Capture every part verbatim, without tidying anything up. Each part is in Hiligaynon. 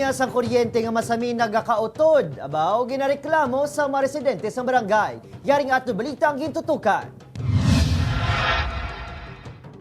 Sang kuryente nga masami nagakautod, abaw, ginareklamo sa mga residente sa barangay. Yari nga ato balita ang gintutukan.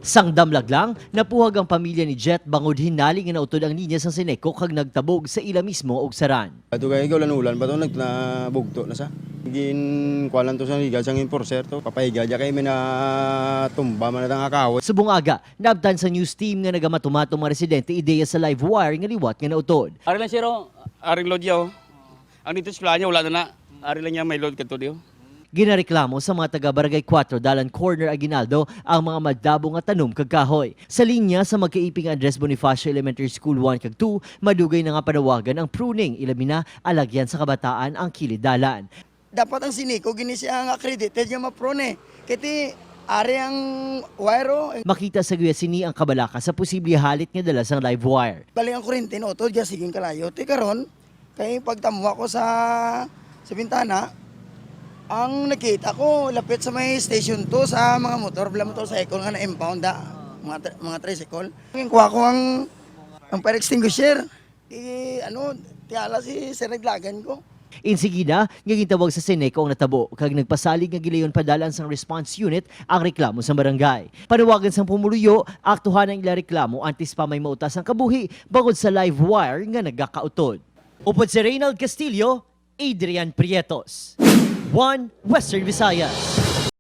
Sang damlag lang, napuhag ang pamilya ni Jet bangod hinali nga nautod ang linya sang Seneco kag nagtabog sa ila mismo og saran. Ato kay ulan-ulan pa to, nag-, nabugto na sa. Gin-, kuha lang to sa legal sang enforcer to. Papahiga dya kay may natumba man natang akawon. Subong aga, naabtan sa news team nga nagamatumato mga residente ideya sa live wire nga liwat nga nautod. Ari lang, sir, oh. Aring load yaw. Ang dito sa eskwelahan niya, wala na na. Ari lang niya may load kadto diyo. Ginareklamo sa mga taga Barangay Cuatro, Dalan Corner, Aguinaldo, ang mga madlabo nga tanom kag kahoy. Sa linya sa magkaiping Andres Bonifacio Elementary School one kag two, madugay na nga panawagan ang pruning, ilabi na alagyan sa kabataan ang kilid dalan. Dapat ang Seneco gini siya ang accredited nga ma-prune eh. Kay ti ari ang wire, oh. Makita sa guya sini ang kabalaka sa posible halit nga dala sang live wire. Bali ang kurente no to, diya siging kalayo. Ti karon, kay pagtamwa ko sa, sa bintana, ang nakita ko lapit sa may station two sa mga motor, bala motorcycle nga na-impound da, mga tri-, mga tricycle. Ang kuha ko ang, ang fire extinguisher. I, ano, tiala si Sir naglagan ko. Insigida nga gintawag sa Seneco ang natabo kag nagpasalig nga gilayon pa dalan sang response unit ang reklamo sa barangay. Panawagan sang pumuluyo, aktuhan ang ila reklamo antes pa may mautas ang kabuhi bangod sa live wire nga nagakautod. Upod si Reynald Castillo, Adrian Prietos, One Western Visayas.